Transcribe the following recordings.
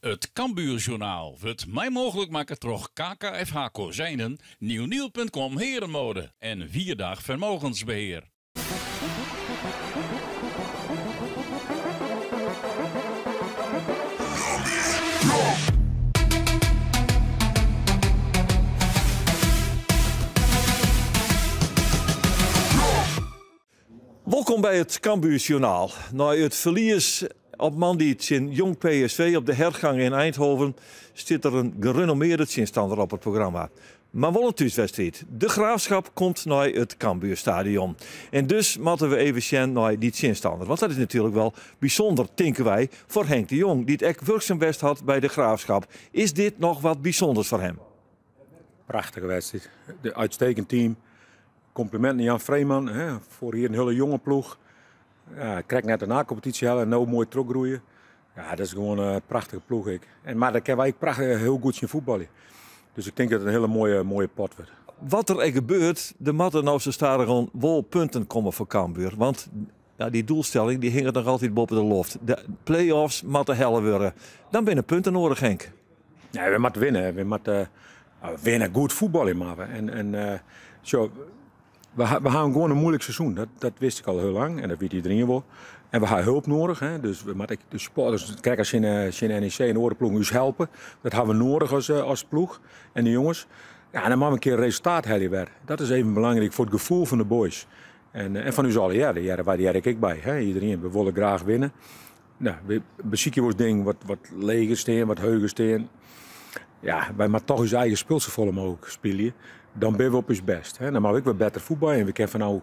It Cambuurjournaal wurdt mei mooglik makke troch KKFH Kozijnen, Nieuwnieuw.com Herenmode en Wierdag Vermogensbeheer. Wolkom by it Cambuur Sjoernaal. Nei it ferlies op moandei tsjin Jong PSV op de Herdgang yn Eindhoven stiet der in gerenommearde tsjinstanner op it programma. Mar wol in thúswedstriid. De Graafschap komt nei it Cambuurstadion. En dus moatte we even sjen nei dy tsjinstanner. Want dat is natuerlik wol bysûnder, tinke wy, foar Henk de Jong, dy't ek wurksum west hat by de Graafschap. Is dit noch wat bysûnders foar him? Prachtige wedstriid. De uitstekend team. Komplimenten Jan Vreeman, hè, foarich jier in hiele jonge ploech. Ja, krekt net de na-kompetysje helle en no moai trochgroeie. Ja, dat is gewoan in prachtige ploech ek. En, mar dêr kinne wy ek prachtich hiel goed tsjin fuotbalje. Dus ik tink dat it in hiele moaie, moaie pot wurdt. Wat der ek gebeurt, der moatte no sa stadichoan wol punten komme foar Cambuur. Want ja, dy doelstelling dy hinget noch altyd boppe de loft. De play-offs moatte helle wurde. Dan binne punten noadich, Henk. Nee, we moatte winne. We moatte winne, goed fuotbalje moatte we. En, en sjoch, we, we ha gewoan in moeilik seizoen. Dat, dat wist ik al hiel lang en dat wit iedereen wol. En we ha help noadich. Hè. Dus we moatte ek de supporters, krekt as tsjin NEC en oare ploegen, ús helpe. Dat ha we noadich as, as ploech en de jonges. Ja, en dan moatte we in kear resultaat helje wer. Dat is even belangryk foar it gefoel fan de boys. En, en fan ús allegear, dêr hearre wy dêr ek by. Hè. Iedereen, we wolle graach winne. Nou, we besykje wolris dingen wat, wat leger stean, wat heger stean. Ja, wy moatte toch ús eigen spul safolle mooglik spylje. Dan binne we op ús bêst. Hè. Dan moatte we ek wer better fuotbalje. En we kinne fan no,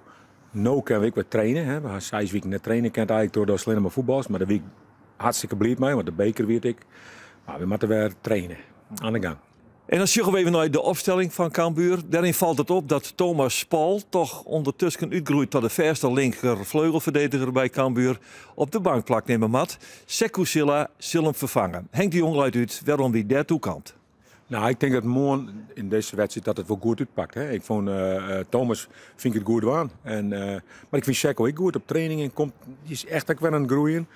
no kinne we ek wer traine. Hè. We ha 6 wiken net traine kind eigentlik trochdat allinne mar fuotbalst. Mar dêr wie ik hartstikke bliid mei, want de beker wie it ek. Mar we moatte wer traine. Oan de gang. En dan sjogge we even nei de opstelling fan Cambuur. Dêryn falt it op dat Thomas Pol, toch ûndertusken útgroeid ta de fêste linkerfleugelferdediger by Cambuur, op de bank plak nimme moat. Sekou Sylla sil him ferfange. Henk de Jong leit út wêrom hy dêrtoe kamt. Nou, ik tink dat moarn yn dizze wedstriid dat it wol goed útpakt. Hè. Ik fûn Thomas fyn ik it goed dwaan. En, mar ik fyn Sekou ek goed op trainingen. Komt, dy is echt ek wer oan it groeien.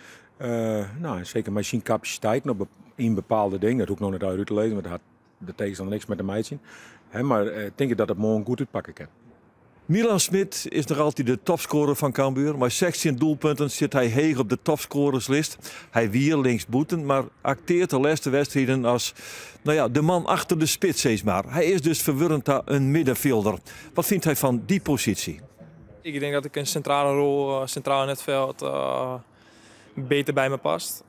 Nou, en seker mei syn kapasiteiten op yn bepaalde dingen, dat hoech ik no net út te lizzen, want dat hat de tegenstander niks mei te meitsjen. Hè, mar ik tink dat it moarn goed útpakke kin. Milan Smit is noch altyd de topskoarer fan Cambuur. Mei 16 doelpunten sit hy heech op de topskoarerslist. Hy wie linksbûten, mar aktearret de lêste wedstriden as no ja, de man achter de spits, sis mar. Hy is dus ferwurden ta in middenfjilder. Wat fynt hy fan dy posysje? Ik denk dat ik een centrale rol, centraal in het veld, beter bij me past.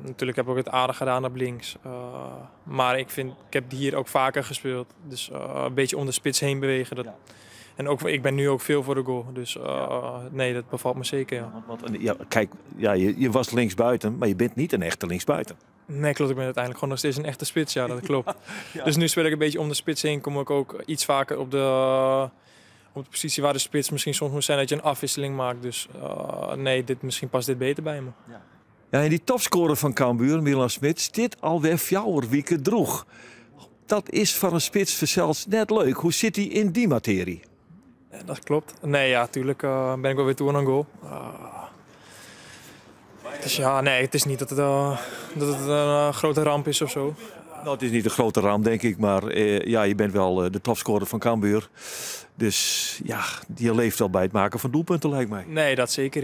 Natuurlijk heb ik het aardig gedaan op links. Maar ik vind, ik heb hier ook vaker gespeeld. Dus een beetje om de spits heen bewegen. Dat, En ook, ik ben nu ook veel voor de goal. Dus nee, dat bevalt me zeker. Ja. Want, ja, kijk, ja, je was linksbuiten, maar je bent niet een echte linksbuiten. Nee, klopt. Ik ben uiteindelijk gewoon nog steeds een echte spits. Ja, dat klopt. Dus nu speel ik een beetje om de spits heen. Kom ik ook iets vaker op de positie waar de spits misschien soms moet zijn dat je een afwisseling maakt. Dus nee, misschien past dit beter bij me. Ja. Ja, en dy topskoarer fan Cambuur, Milan Smit, stiet alwer 4 wiken drûch. Dat is foar in spits fansels net leuk. Hoe sit hy yn dy matearje? Ja, dat klopt. Nee, ja, tuurlijk ben ik wel weer toe aan een goal. Dus ja, nee, het is niet dat het een grote ramp is of zo. Nou, het is niet een grote ramp, denk ik, maar ja, je bent wel de topscorer van Cambuur. Dus ja, je leeft wel bij het maken van doelpunten, lijkt mij. Nee, dat zeker.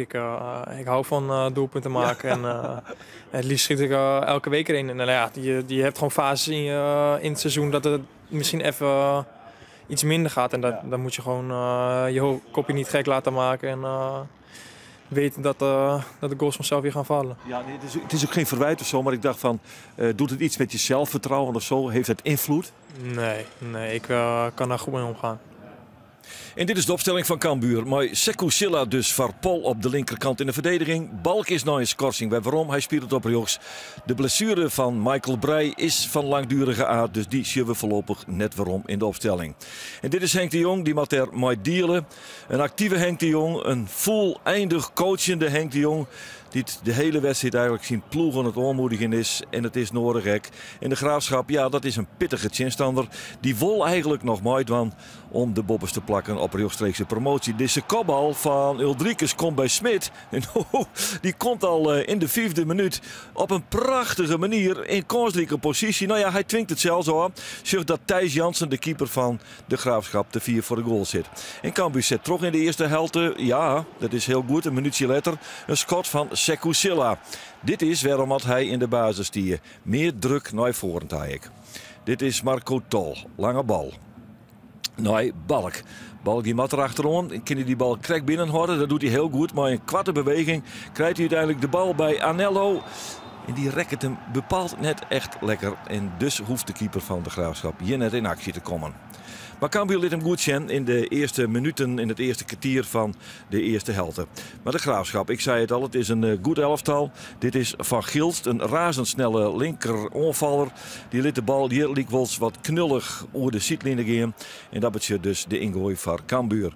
Ik hou van doelpunten maken. En het liefst schiet ik elke week er een. En ja, je hebt gewoon fases in het seizoen dat het misschien even iets minder gaat. En dan moet je gewoon je kopje niet gek laten maken. En weten dat de goals vanzelf weer gaan vallen. Ja, nee, het is ook geen verwijt of zo, maar ik dacht van, doet het iets met je zelfvertrouwen of zo? Heeft het invloed? Nee, nee, ik kan daar goed mee omgaan. En dit is de opstelling van Cambuur. Maar Sekou Sylla dus voor Pol op de linkerkant in de verdediging. Balk is nou in schorsing bij waarom. Hij speelt het op rechts. De blessure van Michael Breij is van langdurige aard. Dus die zien we voorlopig net waarom in de opstelling. En dit is Henk de Jong. Die moet er mee dealen. Een actieve Henk de Jong. Een voleindig coachende Henk de Jong. Dy't de hiele wedstriid eigenlik syn ploech oan it oanmoedigjen is. En it is noadich ek. En de Graafschap, ja, dat is in pittige tsjinstanner. Dy wol eigenlik noch meidwaan om de boppeste plakken op rjochtstreekse promoasje. Dizze kopbal fan Uldrikis komt by Smit. En dy komt al yn de fiifde minút op in prachtige manier yn kânsrike posysje. No ja, hy twingt it sels ôf. Sjoch dat Thijs Jansen, de keeper fan de Graafschap, te fier foar de goal sit. En Cambuur set troch yn de earste helte. Ja, dat is hiel goed. In minútsje letter in skot fan Sekou Sylla. Dit is wêrom at hy yn de basis stie. Mear druk nei foaren ta ek. Dit is Marco Tol. Lange bal nei Balk. Balk dy moat der achteroan. Kin hy dy bal krekt binnenhâlde? Dat doet hy hiel goed. Mei in koarte beweging krijt hy úteinlik de bal by Anello. En dy rekket him bepaald net echt lekker. En dus hoecht de keeper fan de Graafschap hjir net yn aksje te kommen. Mar Cambuur lit him goed sjen yn de earste minuten, yn it earste kertier fan de earste helte. Mar de Graafschap, ik sei it al, it is in eh, goed elftal. Dit is Van Gilst, in razendsnelle linker oanfaller. Dy lit de bal hjir lykwols wat knullich oer de sydline gean. En dat betsjut dus de yngoai foar Cambuur.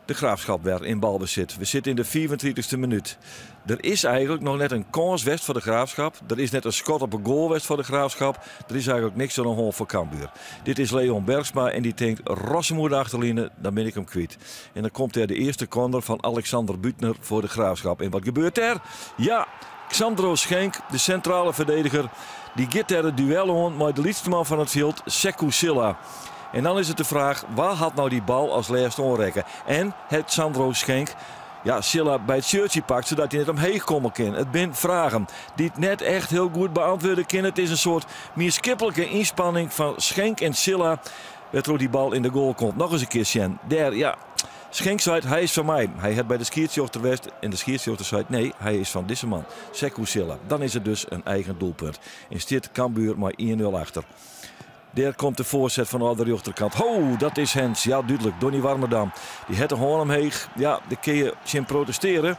De Graafschap wer yn balbesit. We sitte yn de 35ste minút. Der is eigenlik noch net in kâns west foar de Graafschap. Der is net in skot op 'e goal west foar de Graafschap. Der is eigenlik niks oan de hân foar Cambuur. Dit is Leon Bergsma en dy tinkt ros him oer de achterline, dan bin ik him kwyt. En dan komt dêr de earste corner fan Alexander Büttner foar de Graafschap. En wat gebeurt dêr? Ja, Xandro Schenk, de sintrale ferdediger, dy giet dêr it duel oan mei de lytste man fan it fjild, Sekou Sylla. En dan is it de fraach, wa hat no dy bal as lêste oanrekke? En hat Xandro Schenk ja, Sylla by it shirtsje pakt sadat hy net omheech komme kin? It binne fragen dy't net echt hiel goed beantwurde kinne. It is in soart mienskiplike ynspanning fan Schenk en Sylla wêrtroch dy bal yn de goal komt. Noch ris in kear sjen. Dêr, ja, Schenk seit, hy is fan my. Hy hat by de skiedsrjochter west en de skiedsrjochter seit, nee, hy is fan dizze man, Sekou Sylla. Dan is it dus in eigen doelpunt en stiet Cambuur mei 1-0 achter. Dêr komt de foarset fanôf de rjochterkant. Ho, dat is hands. Ja, dúdlik. Donny Warmerdam. Dy hat de hân omheech. Ja, dêr kinne je tsjin protestearje.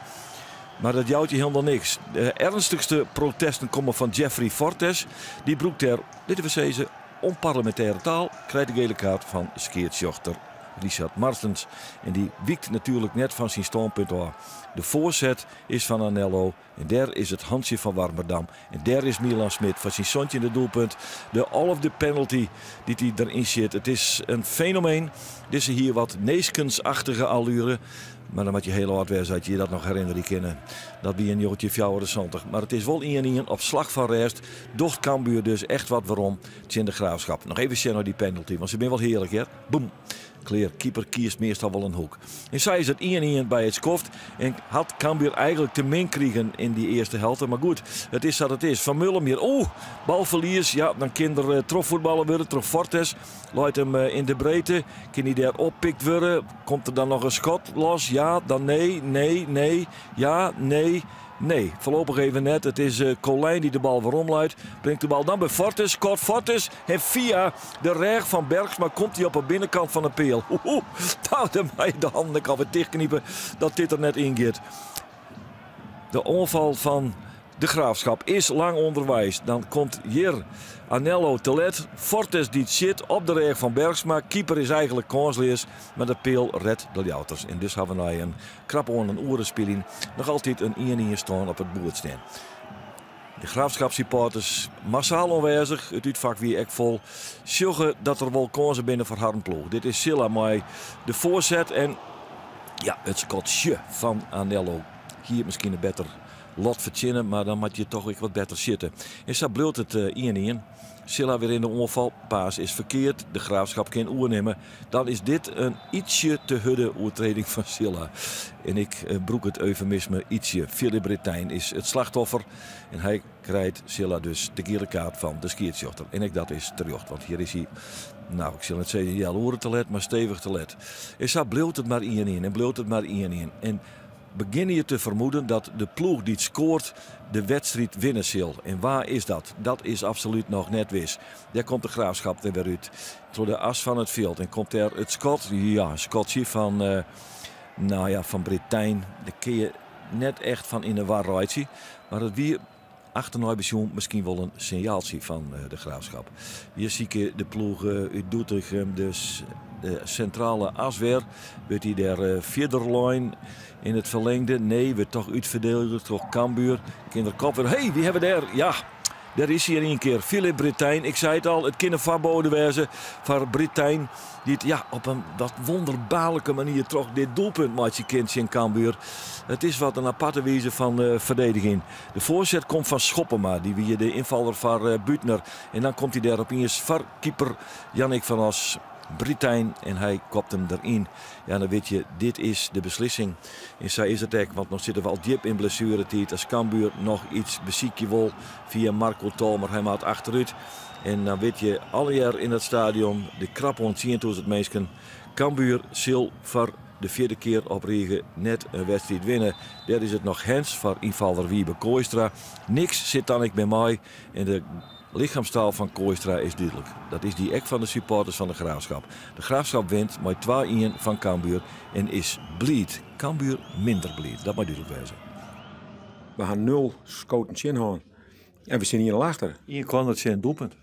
Mar dat jout je hielendal niks. De earnstichste protesten komme fan Jeffrey Fortes. Dy brûkt dêr, litte we sizze, ûnparlemintêre taal. Krijt de gele kaart fan skiedsrjochter Richard Martens. En dy wykt natuerlik net fan syn stânpunt ôf. De foarset is fan Anello. En dêr is it hantsje fan Warmerdam. En dêr is Milan Smit foar syn santjinde doelpunt. De alfde penalty dy't hy deryn sjit. It is in fenomeen. Dizze hie wat Neeskens-achtige allure. Mar dan moat je hiel âld wêze as je je dat noch herinnerje kinne. Dat wie yn 1974. Mar it is wol 1-1 op slach fan rêst. Docht Cambuur dus echt wat werom tsjin de Graafschap. Noch even sjen nei dy penalty, want se binne wol hearlik hear. Boem. Klear, keeper kiest meastal wol in hoek. En sa is it 1-1 by it skoft. En hat Cambuur eigenlik te min krigen yn dy earste helte. Mar goed, it is sa't it is. Van Mullum hjir. Oeh, balferlies. Ja, dan kin der eh, trochfuotballe wurde troch Fortes. Leit him eh, yn de breedte. Kin hy dêr oppikt wurde? Komt der dan noch in skot los? Ja, dan nee, nee, nee. Ja, nee. Nee, foarlopich even net. It is eh, Colijn dy't de bal weromleit. Bringt de bal dan by Fortes. Skot Fortes. En fia de rêch fan Bergsma komt hy op 'e binnenkant fan 'e peal. Oeh, nou, dan mei je de hannen ek alwer tichtknipe dat dit der net yn giet. De oanfal fan de Graafschap is lang ûnderweis. Dan komt hjir Anello te let. Fortes dy't sjit op de rêch fan Bergsma. Keeper is eigenlik kânsleas, mar de peal redt de Ljouwerters. En dus ha we nei in Krap oan in oere spyljen noch altyd in 1-1 stân op it boerd stean. De Graafschap-supporters massaal oanwêzich, it útfak wie ek fol, sjogge dat der wol kânsen binne foar harren ploech. Dit is Sylla mei de foarset en ja, it skotsje fan Anello hie miskien in better lot fertsjinne, mar dan moat je toch ek wat better sjitte. En sa bliuwt it 1-1. Sylla wer yn de oanfal, paas is ferkeard, de Graafschap kin oernimme. Dan is dit in ytsje te hurde oertreding fan Sylla. En ik eh, brûk it eufemisme ytsje. Philip Brittijn is it slachtoffer en hy krijt Sylla dus de giele kaart fan de skiedsrjochter. En ek dat is terjocht, want hjir is hy, nou ik sil net sizze healoere te let, mar stevich te let. En sa bliuwt it mar 1-1 en bliuwt it mar 1-1. En begjinne je te fermoeden dat de ploech dy't skoart de wedstriid winne sil. En wa is dat? Dat is absolút noch net wis. Dêr komt de Graafschap der wer út. Troch de as fan it fjild. En komt dêr it skot? Ja, in skotsje fan, uh, nou ja, fan Brittijn. Dêr kin je net echt fan yn 'e war reitsje. Mar it wie. Achternei besjoen miskien wol in sinjaaltsje fan De Graafschap. Hjir sykje de ploech út Doetinchem dus de sintrale as wer. Wurdt hy dêr fierder lein yn it ferlingde? Nee, wurdt toch útferdedige troch Cambuur. Kin der kop wer. Hey, wie hawwe we dêr? Ja, dêr is hy in ien kear. Philip Brittijn. Ik sei it al, it kin in foarboade wêze foar Brittijn. Dy't ja, op in wat wonderbaarlike manier troch dit doelpunt meitsje kin tsjin Cambuur. It is wat in aparte wize fan ferdedigjen. De foarset komt fan Schoppema, dy wie de ynfaller foar Buutner. En dan komt hy dêr opiens foar keeper Jannik van Os, Brittijn, en hy kopt him deryn. Ja, dan wit je, dit is de beslissing. En sa is it ek, want no sitte we al djip yn blessueretiid. As Cambuur noch iets besykje wol fia Marco Tol, mar hy moat achterút. En dan wit je allegear yn it stadion, de krapoan 10,000 minsken, Cambuur sil foar de fjirde kear op rige net in wedstriid winne. Dêr is it noch hands foar ynfaller Wiebe Kooistra. Niks sit dan ek mear mei en de lichemstaal fan Kooistra is dúdlik. Dat is dy ek fan de supporters fan de Graafschap. De Graafschap wint mei 2-1 fan Cambuur en is bliid. Cambuur minder bliid, dat mei dúdlik wêze. We ha nul skoten tsjin hân en we stean ien achter. Ien corner tsjin doelpunt.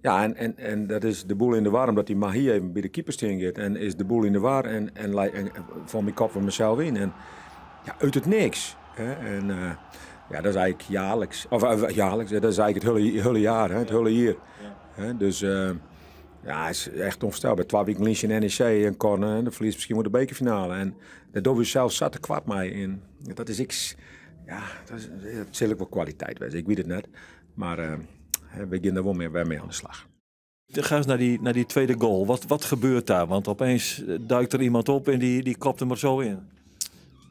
Ja, en, en, en dat is de boel yn de war, omdat dy Mahi even by de keeper stean giet. En is de boel yn de war en, en, en, fan myn kop fan mysels yn. En ja, út it niks. Hè? En uh, ja, dat is eigenlijk jaarlijks. Of uh, jaarlijks, dat is eigenlijk het hele, hele jaar, hè? Het hele jaar. Ja. Hè? Dus uh, ja, het is echt onvoorstelbaar. Twa wiken lyn tsjin NEC en corner en dan ferliest miskien wol de bekerfinale. En dêr dogge we sels sa te koart mei. En dat is ik, ja, dat, is, dat sil ek wol kwaliteit wêze. Ik wit it net. Mar uh, we gean der wol mear wer mei oan de slach. Ga eens naar die tweede goal. Wat gebeurt daar? Want opeens duikt er iemand op en die kopt hem er zo in.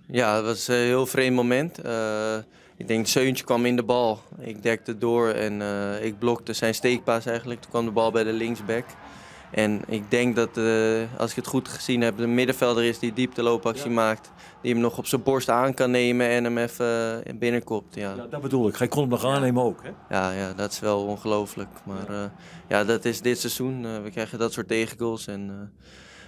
Ja, het was een heel vreemd moment. Ik denk Seuntje kwam in de bal. Ik dekte door en ik blokte zijn steekpass eigenlijk. Toen kwam de bal bij de linksback. En ik denk dat, als ik het goed gezien heb, de middenvelder is die diepteloopactie ja. maakt. Die hem nog op zijn borst aan kan nemen en hem even binnenkopt. Ja. Ja, dat bedoel ik. Hij kon hem nog aannemen ook. Hè? Ja, dat is wel ongelooflijk. Maar ja, dat is dit seizoen. We krijgen dat soort tegengoals. En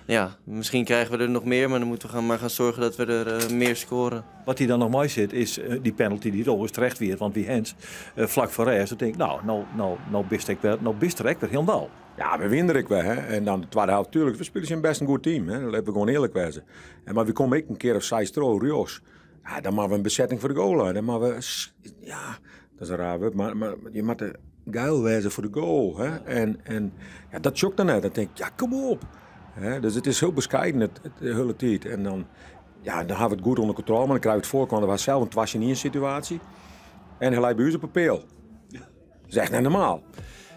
ja, misschien krijgen we er nog meer, maar dan moeten we maar gaan zorgen dat we er meer scoren. Wat hij dan nog mooi zit, is die penalty die het terecht weer. Want wie hands vlak voor rechts, dan denk ik, nou, nou, nou, nou bist ik weer, nou bist er weer helemaal. Ja, we winnen ik wel. Hè. En dan de tweede helft, natuurlijk, we spelen zijn best een goed team. Hè. Dat we gewoon eerlijk wezen. En maar we komen ik een keer of zes tro, Rios. Ja, dan maken we een bezetting voor de goal. Dan maken we, ja, dat is een raar woord, maar je moet de geil wezen voor de goal. Hè. En ja, dat chokt dan net. Dan denk ik, ja, kom op. Hè. Dus het is heel bescheiden, het, de hele tijd. En dan, ja, dan hebben we het goed onder controle, maar dan krijg je het voorkant. Dat was zelf een twasje in situatie. En hij lijkt bij ons op papier. Dat is echt niet normaal.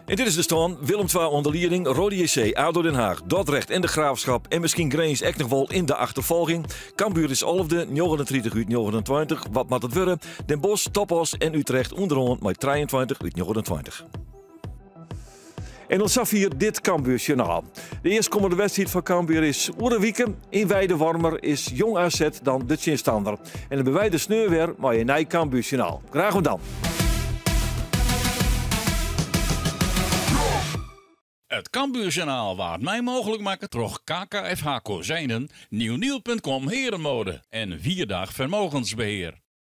En dit is de stand. Willem II onder leiding, Roda JC, ADO Den Haag, Dordrecht en de Graafschap. En misschien Grins ek noch wol in de achterfolging. Cambuur is 11e, 39 út 29. Wat moat it wurde? Den Bosch, TOP Oss en Utrecht ûnderoan mei 23 út 29. En dan safier dit Cambuur Journaal. De earstkommende wedstriid fan Cambuur is oer in wike. Yn Wijdewormer is Jong AZ dan de tsjinstanner. En dan binne wy der sneon wer mei in nij Cambuur Journaal. Graach oant dan. It Cambuurjournaal waard mei mooglik makke troch KKFH Kozijnen, Nieuwnieuw.com Herenmode en Vierdag Vermogensbeheer.